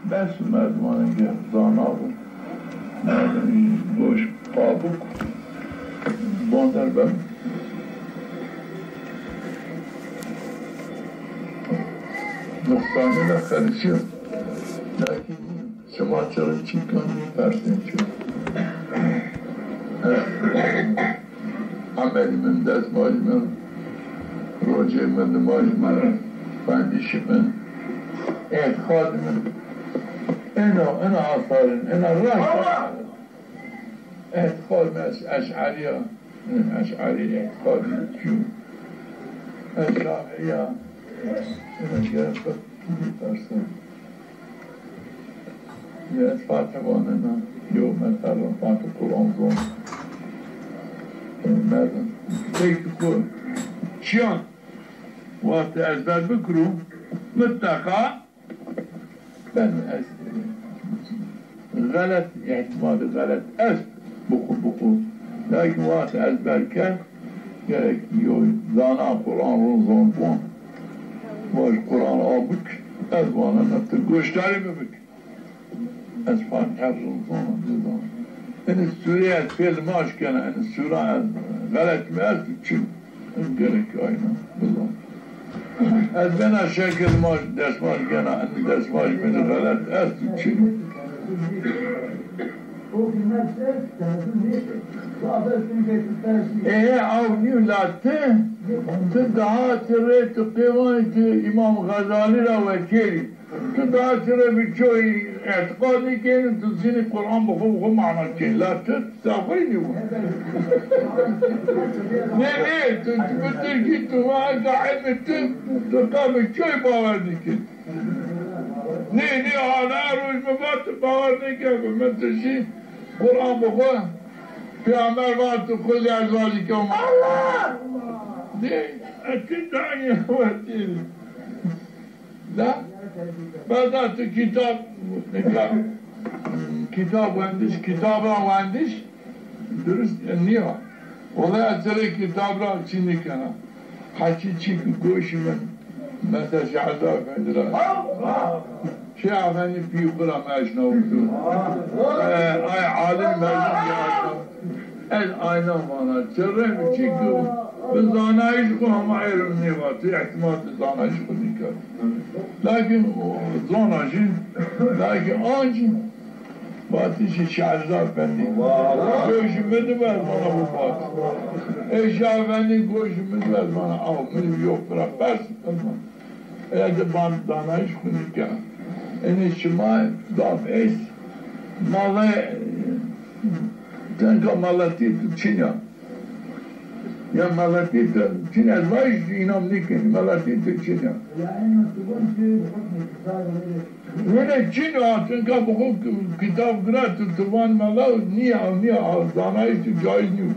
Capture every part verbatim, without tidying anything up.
Bes û merdimanê ke zana bo. Merdimî goş pabuk, bander ben. Nuqsanî de xelîsîyo. Lakin şima çira çîkan nêpersên çi. Emelî min, destmajî min, rocê min, nimajî min, wendişî min, îtîqadî min. Ena, ena asar in, ena raşt. Îtîqad mi ez eş'erî ya. Eş'erî îtîqadî çi yo? Ez şafîî ya. Ena gerek persen. Ya ez Fatih vanena, yo mesela Fatih Quran zon. Merdim. Peki ku çiyan wextê ezber bikiro, mutlaka ben ez xelet, îhtîmalî xelet est, bixu bixu. Lakin wextê ezber kerd, gerek yo zana Quran ron zon bon. Vaj Quran a bik, ez vanena ti goşdarî mi bik. Ez Fatîha zon zona, nêzona. Inî sûre ez pê limaj kena, inî sûra ez xelet mi est, çin. Gerek ayna bizon. Ez bena şekil maj, destmaj gena, inî destmaj mi de xelet est, çin. Ê, aw nîyo la ti, ti daha ti rê, ti qê vanî ti Îmam Xezalî ra wekêrî. Tu daha çira bi çoy îtîqad nêkenî, tu zînî Quran bi xo, bi xo mana kenî. La tu safayî nîyo. Nê, nê, tu, tu bi tirkî tu va eka ilmî tu, tu qa bi çoy bawer nêkenî. Nê, nê, ana roj mi va tu bawer nêken bi min, tu şî Quran bi xo, Peyxamber va tu xo lî ez vajî ke Allah! Nê, e, tu dayê wetî. La, beda tu kitab, nika, kitab wendiş, kitab ra wendiş, durust nîya. Wele ez ti rê kitab ra çî nêkena. Heçî çî ki goşî min, mesela Şehzad Efendî ra. Şêx Efendî pî xwu ra mi eşnawito. E, ay alim mezun ya. Ez ayna vana, çirrê mi çî ki bi zanayîş xwu hema êro nêva, tu îhtîmal tu zanayîş xwu nîkerd. Lakin o zona jî, lakin ancî vatişî Şehzad Efendî. Goşî mi di ver vana bu vat. Ê Şehzad Efendî goşî mi di ver vana, aw, mi yo pira pers, ez vana. Ede ban zanayîş xwu nîkena. Enê şima zaf est. Mala, tenka malatî tu çin ya. Ya malatî tu çin, ez vajî înan nêkenî. Malatî tu çin ya. Wele çin ya, tenka bi xo kitab gira tu, tu van mala nîya, nîya, zanayîş tu cayîz nîyo.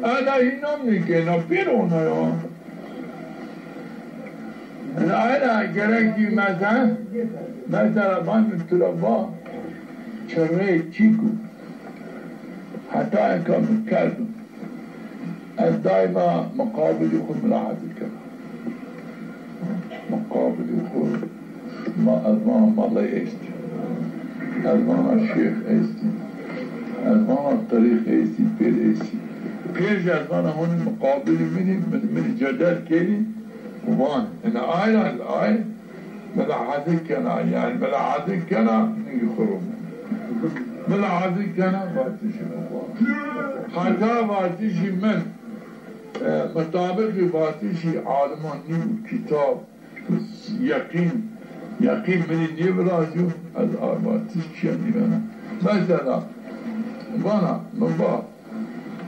Ena hînam nêkena, pêro ona ya. Ena, ena gerekî mesela, mesela ben tu ra va, çirrê çîk o. Heta eka mi kerdo. Ez daîma muqabilî xwu milahet kena. Muqabilî xwu. Ma, ez vana malay estî. Ez vana şêx estî. Ez vana tirîq estî, pêr estî. Pêr jî ez vana honî muqabilî min î, min, min î cedel kenî, van. Ina ay ra, ay, milahetik kena, yanî milahetik kena, nî xurum. Milahetik kena, vatişî min van. Heta vatişî min, e, mutabiqî vatişî aliman nîyo, kitab, Yeqîn, yeqîn minî nêvirazîyo, ez a vatişî çîya nêvena. Mesela, vana, mi va,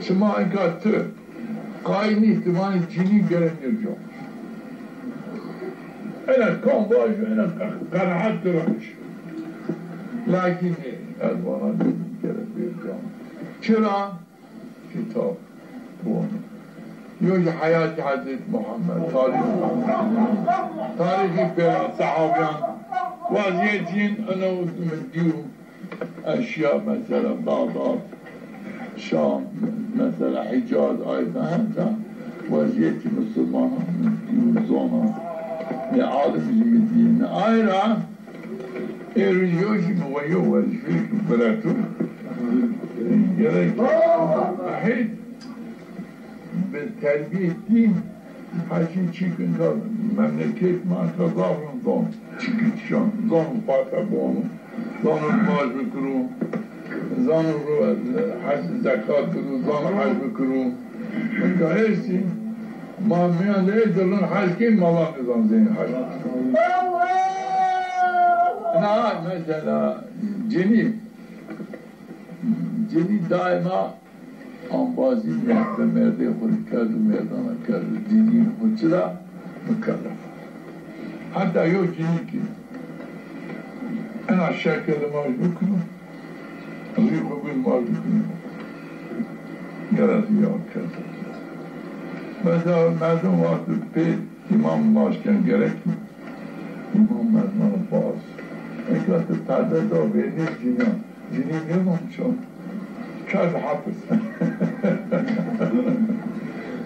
şima eka tu, qayîl nî, ti vanî cinî gere nêrco. Ena kam vajo, ena qe-, qenaet tu ra nêşo. Lakin nê, ez vana cinî gere nêrco. Çira? Kitab. Bu. Yo jî heyatî Hezretî Muhammed, tarîxî, tarîxî pê-, sehabîyan, wezîyetîn ino mi dîyo, eşya mesela Bexdad, Şam, mesela Hîcaz, ayda heta wezîyetî musulmanan mi dîyo, zona. Nê alim jî mi dîyê. Nê ay ra Êrî yo jî mi wa yo wezîfeyêk gureto. Gerek heyt bi terbîyê dîn hecî çîk inka memleket ma inka zaf rind zon. Çîkî çîyan zon, fatiha bonu, zano nimaj bikiro, zano ro hec zekat biro, zano hec bikiro. Inka estî ma mîyan de ê dilin hec kên, mala nizan zên hec. Na mesela cinî, cinî daima ambazî merde, merdê xo rê kerdo, merdana kerdo, dîdî xo ci ra mukellef. Heta yo cinî ki ena şekil nimaj bikiro, rî xo bi nimaj bikiro, gere rîya kerdo. Mesela merdim vato pê îmam nimaj ken gerek îmam merdimana baz. Eka ti perde da vênê cinîyan. Cinî nêzon ço. Kerd hafız.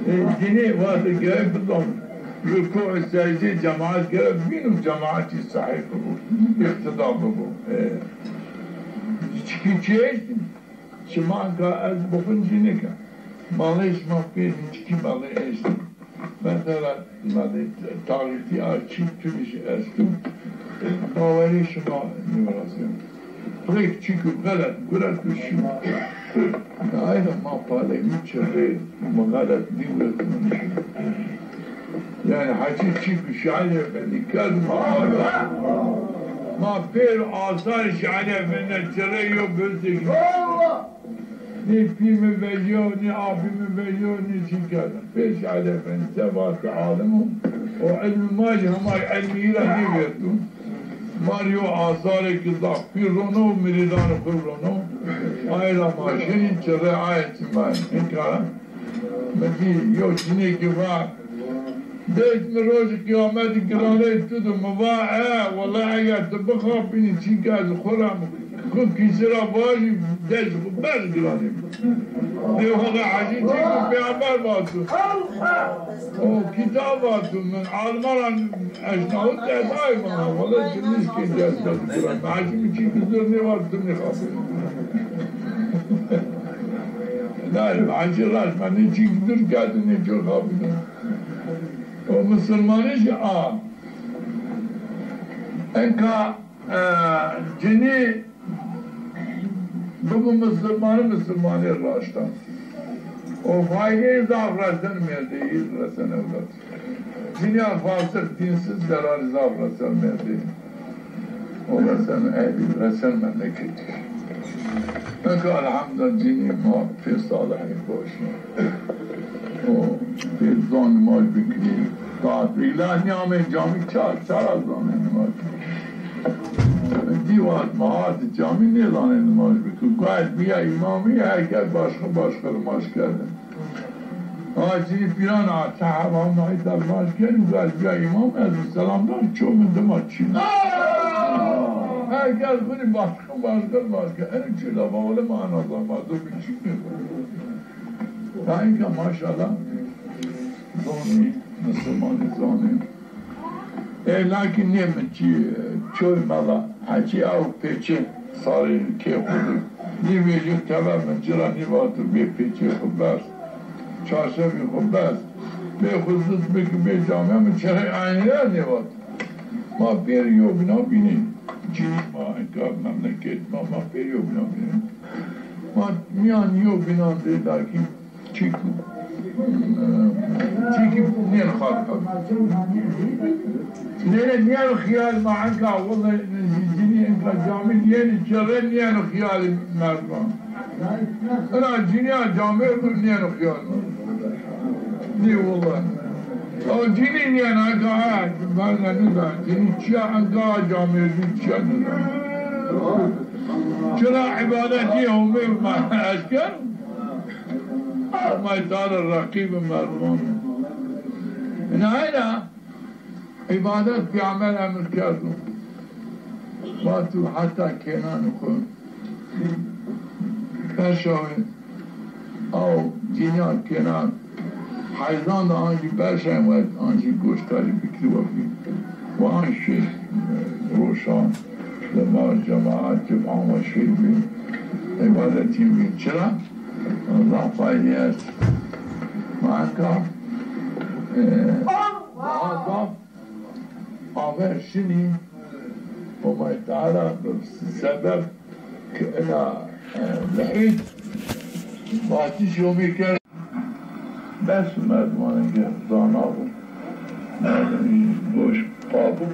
E, cinî vato gerek bizon. Rukû, secdê cemaat gerek bîno, cemaatî sahî bibo. Îqtîda bibo. E, çikî çi eşt? Şima ka ez bixwin cinî ke. Malê şima pê çikî malê eşt? Mesela, malê taxîtî a çî tu jî esto. Bawerî şima nêvirazîyo. Rêk çîkû xelet guret û şî. Ayna ma palê mi çirrê mi xelet nêguret. Yanî hecî çîkû Şair Efendî kerd ma. Ma pêr asarê Şair Efendî çirrê yo böldük. Nê pî mi vejîyo, nê apî mi vejîyo, nê çî kerdo. Pê Şair Efendî se vatê alim o, o ilmî ma jî hema ilmî î ra nêvêrdo. Ma rê yo asarêkî zaf pî rono, mirîdanê xo rono. Ay ra ma şinî, çirrê aye çiman. Inka mi dî yo cinêkî va, dest mi rojê qîyametî giraney tu do. Mi va, e, wela eger ti bixapînî, çîka ez xo ra mi xo kîsî ra vajî, dest xo berz giranê mi. Dê wela hecî çîkû peyxamber vato. O kitab vato, min alima ra eşnawit, ez ay vana, wela ti nişkî dest ez giran. Hecî mi çîkû zor nêvato, tu nêxapînî. Nayê, hecî raşt ma nê çîkû zor kerdo, nê ço xapîno. O misilmanî jî a. Enka, e, cinî bibo misilmanî, misilmanî raşt a. O faydeyê zaf reseno merdeyî, reseno ewlad. Cinîya fasik, dînsiz zerarî zaf reseno merdeyî. O reseno ehlî, reseno memleketî. Nika elhamdulîllah cinî ma pê salihî baş o. O pê zon nimaj bikirî. Saet îla nîyamê camî, çar, çara zonê nimaj bikirî. Dî wext ma hatî camî nêzanê nimaj bikirî. Gayet bîya îmamî, her kes başka başka nimaj kerdin. Ha, cinî pîran a, seheb hema îta nimaj kenî, ez bîya îmam, ez selam dan, ço mi dima çin. Her kes xo rê başka, başka, başka. Enê çi lafa wele ma ena zama do bi çi mi. Ta înka maşallah zonî, misilmanî zonî. E, lakin nê mi çi, çoy mala, heçî ew pêçê sarê kê xo di. Nî vêjî teber mi ci ra nî vato, bê pêçê xo bers, çarşevî xo bers, bê xo zit biki, bê camîya, mi çerê eynî ra nêvato. Ma pêrî yo bîna bînî. Cinî ma, enka memleket ma, ma pêrî yo bîna bînî. Ma mîyan yo bînan de lakin Çîkû, çîkî nêno xal. Nêne nêno xiyal ma enka, wele cinî enka camî nêno, çirrê nêno xiyalê merdiman. Ina cinîya camêrdu nêno xiyal ma. Nê wele. O cinî nêno enka, ha, ben de nizan. Cinî çiya enka, camêrdî çiya nizan. Çira îbadetî Homê ma eşker. May dara reqîb merdiman. Ina heyna îbadet Peyxamber emir kerdo. Vato heta kênanê xo berşawê, aw cinîya kênan heyzan de an jî berşawê wet, an jî goştarî bikirî wefî. Wa an şi roşan. Ma cemaat ki ama şey bin, ibadetî bin. Çira? Allah payî est. Maka, e, Adem aver şinî, Homay Teala bi sebeb ki ina, e, lehîd vatîş yomî kerd. Bes merdimanê ke zana bo. Merdimî goş pabuk.